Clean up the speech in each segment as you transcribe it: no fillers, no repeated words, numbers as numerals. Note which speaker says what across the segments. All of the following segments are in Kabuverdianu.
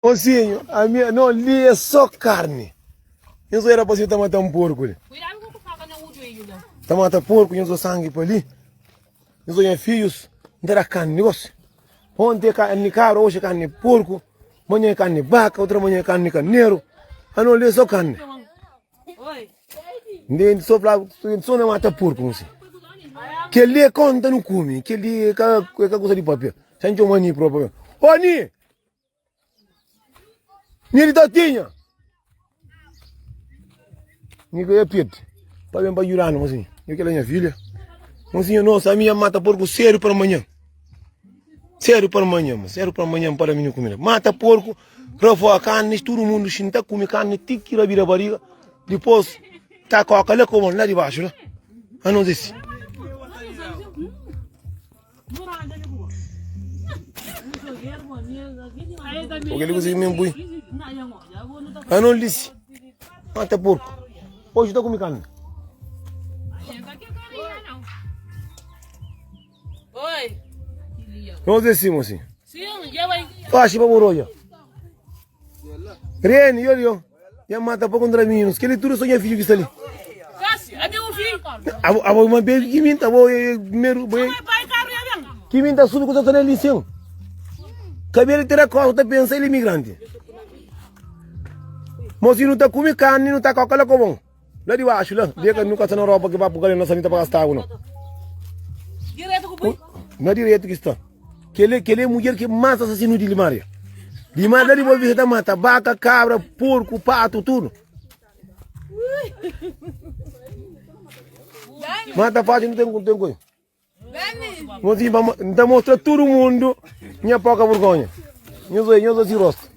Speaker 1: Mosinhu, ami, no, li é só karni. Nhos oi rapazinhu ta mata un porku li. Ta mata porku, nhos oi sangi pa li. Nhos oi nha fidjus, N ta da karni li gosi. Onti é karni kabra, oxi é karni porku, manhan é karni baka, otra manhan é karni karneru. Ano li é só karni. N só fla, N só na mata porku, mosinhu. Kel li é konta nu kume, kel li é ka kusa di papia. Xa N txoma Ni propi. Ô Ni! Ni di Totinha. Ni ka ia pidi pa ben pa judanu, mosinhu. Nhu kela nha filha. Mosinhu, nossa, ami ia mata porco cedo para manhã. Cedo para manhã, mo. Cedo para manhã para mim comida. Mata porco, rafoa carne, todo mundo xinta come carne, ti que rabira barriga. Depois, tá coca lá com lá de baixo lá. A não ser Oke li kusi mi pui. Ano lisi. Mata porco. Hoje ta kumi carne. Nos é assim, mocinho. Faxi pa boroja. Reni, yo yo. Ya mata pa contra meninos. Keli tudo só nha filho que está ali. Abo abo uma bem que minta, abo primeiro, que minta subi com tá ali sim. Cabelo terá costa tá pensa ele imigrante. Mocinho não tá come carne, não tá coca lá com Lá de baixo, lá. Dia que nunca está na Europa que vai para nossa vida para gastar água, não. Não é direito que está. Kel kel é mudjer ki más asasinu di limaria. Limaria la di Boa Vista ta mata baka, kabra, porku, patu, tudu. Mata fácil, não tem, não tem coisa. Mozinho, pa N ta mostra tudu mundu nha poka burgonha. Nhos oi, nhos osi rostu.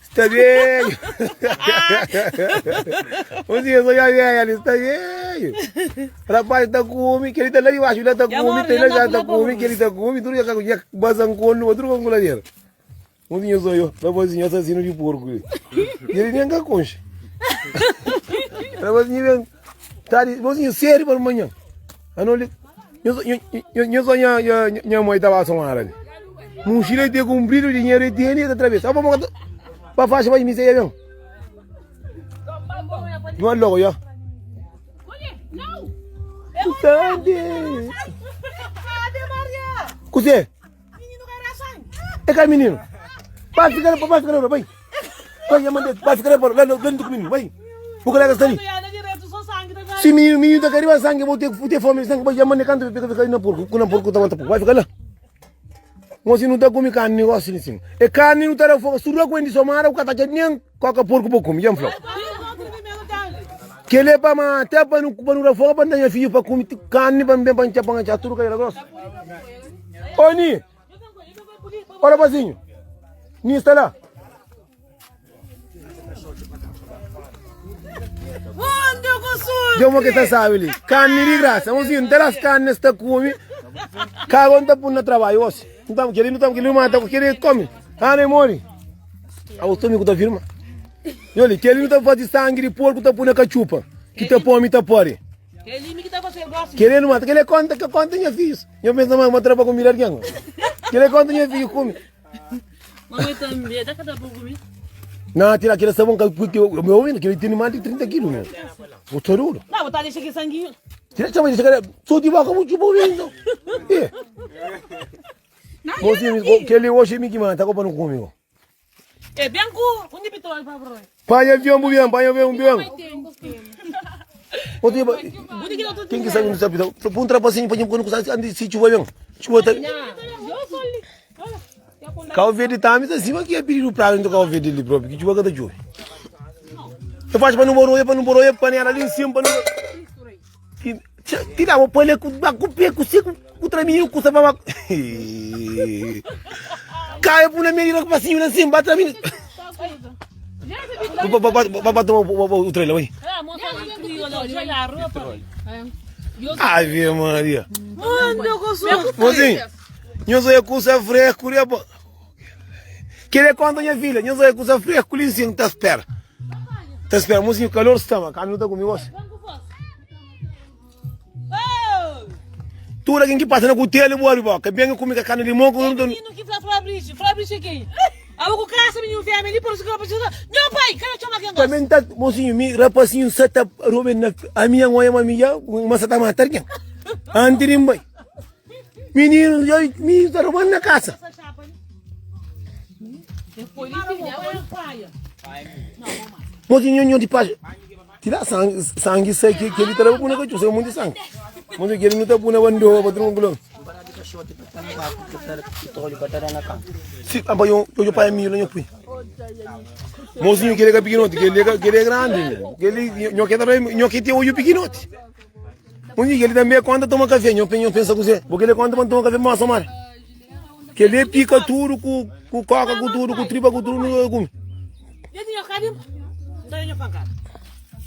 Speaker 1: Sta velho. Mozinho, só já velho ali, sta velho. Rapaz ta kume, kel ta lá di baxu, lá ta kume, tem lá já ta kume, kel ta kume, tudo já já basankondo, tudo com coladeira. Mozinho sou eu, rapazinho assassino de porco. Ele nem cá concha. Rapazinho vem, tá de, mozinho sério para manhã. Ano nho só nha nha mãe tava somar ali. Mochila tem comprido, dinheiro tem, ele atravessa. Ah, vamos para faixa vai me sair bem. Não é logo já. Sandy. Kuzê? É cá menino. Vai ficar, vai ficar, vai. Vai, ya manda, vai ficar lá, lá, lá dentro menino, vai. O colega está ali. Se menino, menino tá querendo sangue, vou ter, vou ter fome, sangue, vai, ya manda canto, fica, fica na porco, na porco tá mata porco, vai ficar lá. Mas se não tá come carne, negócio assim. É carne não tá fogo, surra com ele somara, o catacha nem coca porco para comer, já me falou. Que ele é para matar, para não, para não dar fogo, para não dar filho para comer carne, para não para para para tudo que era grosso. Ô Ni, ô rapazinho, Ni está lá. Dja uma que ta sabe li. Carne de graça. Mozinho, não terás carne esta come. Cago não tá pondo no trabalho, oxe. Não tá querendo, não tá querendo matar, querer come. Ah, nem morre. Ah, o estômago tá firma. E olha, que ele não tá fazendo sangue de porco, tá pondo na cachupa. Que tá pome, tá pore. Querendo matar, que ele conta, que conta minha filhos. Eu penso, mas uma trapa com mirar quem? Que ele conta minha filha come.
Speaker 2: Mamãe também, dá cada pouco comi.
Speaker 1: Não, tira aquele sabão que que o meu homem, que ele tem mais de 30 quilos, meu. O toruro.
Speaker 2: Não, botar deixa aqui sanguinho.
Speaker 1: Tira chama de cara, só de vaca muito bom então. É. Você, que ele hoje me que manda, tá comprando comigo.
Speaker 2: É bem com onde pitou para para.
Speaker 1: Panha avião, bem, panha avião, bem. Quem que sabe não sabe? Põe um trapacinho para quando você ande se chuva bem. Chuva tá. Cabo Verde tá mas acima que é pedido pra dentro Cabo Verde ali próprio, que chuva que tá chuva. Eu faço para não borroia, para não borroia, panela ali em cima, para não. Tira o palha com com pé, com seco, com traminho, com sabão. Cai por na medida com passinho lá em cima, bate traminho. Vai tomar o trailer, vai. Ave Maria. Mozinho, nós é kusa fresco, né, pô? Querer conta minha filha, nós é kusa fresco, ali em cima, tá espera. Tá espera, mozinho, calor está, mas não tá comigo. Tudo alguém que passa na cutela, boa, boa. Que bem comigo a carne de limão,
Speaker 2: com Menino que fala Fabrício, Fabrício quem? Abo ku kasa mininu fêmea li, por isu ki rapasinhu ta, Nho pai, ka nho txoma ken gosi?
Speaker 1: Também ta, mosinhu, mi rapasinhu sa ta robe na ami nha ngoia ma mi dja ma sa ta mata algen. Anti di N bai. Mininu dja mi ta roban na kasa. Mosinhu, nho nho di paja. Tira sangi, sangi sai ki keli ta leba puna katxu, sai monti sangi. Monti keli nu ta puna bandoba pa tranquilo. Si, apa yo yo pai mi yo pui. Mozinho keli ka pikinoti, keli ka keli é grandi. Keli nho ke ta nho ke tem olho pikinoti. Mozinho keli também quando toma café, nho nho pensa ku zé. Bo keli quando toma café mostra mar. Keli pica tudo ku ku coca ku tudo, ku tripa ku tudo, nu kume.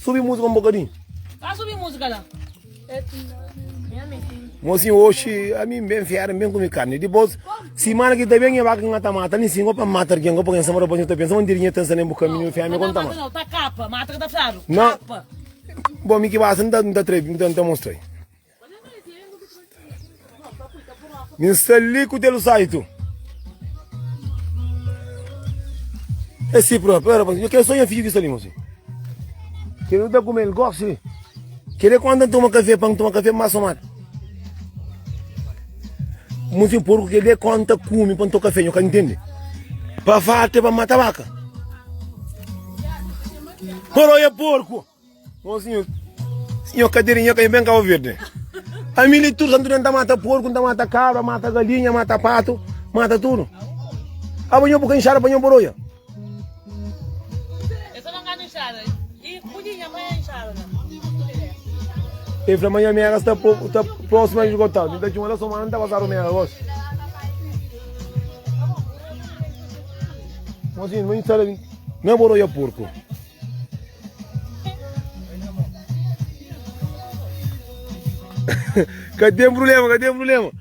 Speaker 1: Subi música um bocadinho.
Speaker 2: Vai subir música lá.
Speaker 1: Mocinho, hoje a mim bem fiar, bem comer carne. Depois, semana que tá bem, eu vou que tá mata, nem cinco para matar quem, porque semana depois eu tô pensando, onde dinheiro tem nem buscar menino fiar, me conta
Speaker 2: mais. Não, tá capa, mata que tá fiado.
Speaker 1: Não. Bom, mi que passa, não tá, não tá trevo, não tá mostrei. Mi N sta li ku telu saitu. É si própi. Ora, nha kel só nha fidju ki sta li, mosi. Kel nu ta kume el gosi. Kel é kuandu N toma kafé, pa N toma kafé más somadu. Mosi, porku kel é kuandu ta kume pa N toma kafé, nho ka ntende. Pa farta é pa mata vaka. Poroia porku. Mozinho, senhor cadeirinha que bem Cabo Verde. A mim li tudo, santo ta mata porco, ta mata cabra, mata galinha, mata pato, mata tudo. Abo nho buka inxada pa nho boroia. Ele fala, manhã minha está tá próxima de esgotar. Então tinha uma só manda passar o minha gosto. Mozinho, não instala, não boroia porco. Ka ten problema, ka ten problema.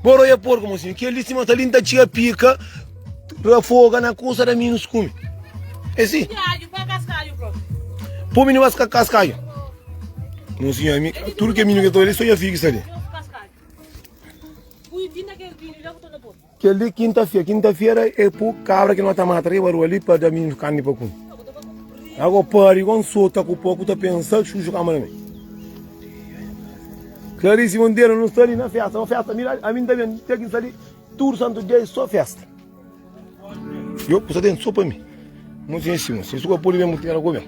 Speaker 1: Bora oia porco, mocinho. Kel li sima ta li, ta txiga pika, rafoga na kusa da minus kume. É si? Pô menino vai cascaio. Mocinho, ami, tudo que é menino que tô ali, só já fica isso ali. Kel-li kinta-fera. Kinta-fera é pu kabra ki no ta mata riba rua li pa da minus karni pa kume. Ago pari gon sota ku po ku ta pensa xuxu kama na mi. Clarice Monteiro nu sta li na festa, uma festa mira ami nta ben te ki nsta li tudu santu dia é só festa. Yo kusa ten só pa mi. Mo sin si mo sin suka podi ben mo tera ku ben.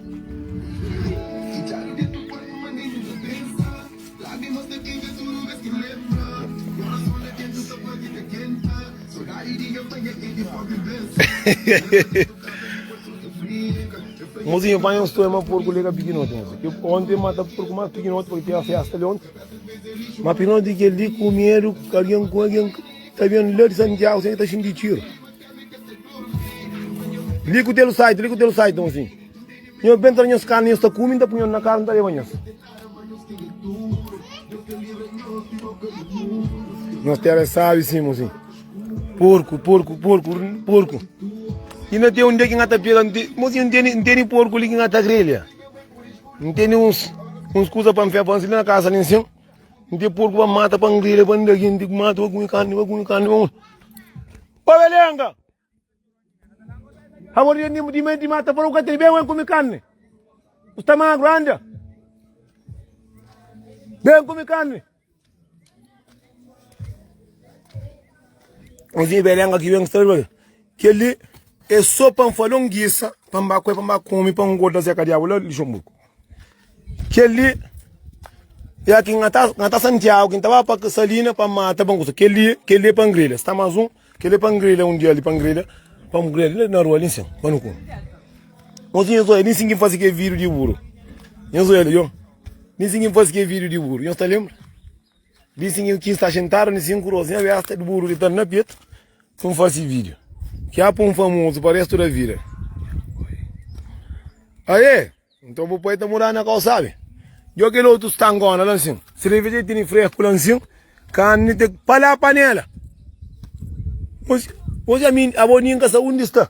Speaker 1: Mozinho, panha um stoia, ma porco liga piquinote, mozinho. Que ontem mata porco mais piquinote, porque tinha festa ali ontem. Mas piquinote que ali com medo, alguém com alguém tá vendo lá de Santiago, sem tá sentindo tiro. Liga o teu site, liga o teu site, mozinho. Nho bem tra nhos carne, nhos ta come, ta punho na carne, ta leva nhos. Nos terra é sabe sim, mozinho. Porco, porco, porco, porco. E não tem um dia que ngata pega, mozinho, não tem, não tem porco ali que ngata grelha. Não tem uns, uns coisa para me fazer na casa ali assim. Não tem porco para mata, para grelha, para ninguém, que mata, para comer carne, para comer carne. Ô, belenga! Agora dia de, de, de mata porco, que tem bem, comer carne. Está magro, anda. Bem comer carne. Ozi belenga ki ben sta Kel-li é só pa N fala un gisa pa N ba kue, pa N ba kume, pa N gorda Zé Kadiabu la Luxemburgu. Kel-li é ki N ta, N ta Santiagu, ki N ta ba pa Salina pa mata pa N kusa. Kel-li, kel-li é pa N grelha. Sta más un, kel-li é pa N grelha un dia li pa N grelha, pa N grelha li na rua li nsin, pa nu kume. Mosi nhos odja, li nsin ki N fase kel vídiu di buru. Nhos odja li, yo. Li nsin ki N fase kel vídiu di buru. Nhos ta lenbra? Li sin ki sta xintadu ni sin ku rostu nha besta di buru ki ta na petu si n fasi video ki a pun famozu pa restu da vida aê nton bu pai ta muda na kau sabi djo kel otu stangona la nsin sirveja tene fresku la nsin karni te pa la panela osi ami abo nin ka sa undi sta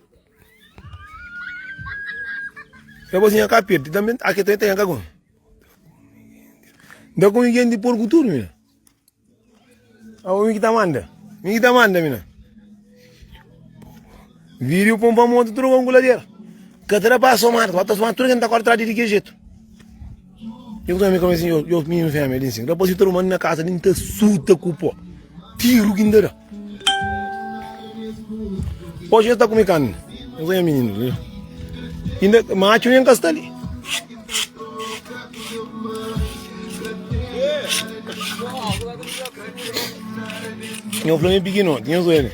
Speaker 1: abo si nha ka pirdi tambi aki ta nha ka kume. Nta kume gen di porku tudu mina. Abo mi ki ta manda. Mi ki ta manda mina. Vídeo pon pa monta tudu con kuladera. Ka ta da pa somar, ba ta somar tudu ken ta korta trás di ki jetu. Eu também como assim, eu, eu menino fêmea ali assim. Depois eu mano na casa, nem ta suta com pó. Tiro que ainda dá. Hoje eu tá comer carne. Eu sou menino, né? Ainda macho nem casta ali. Eu falei pequeno, tinha ele.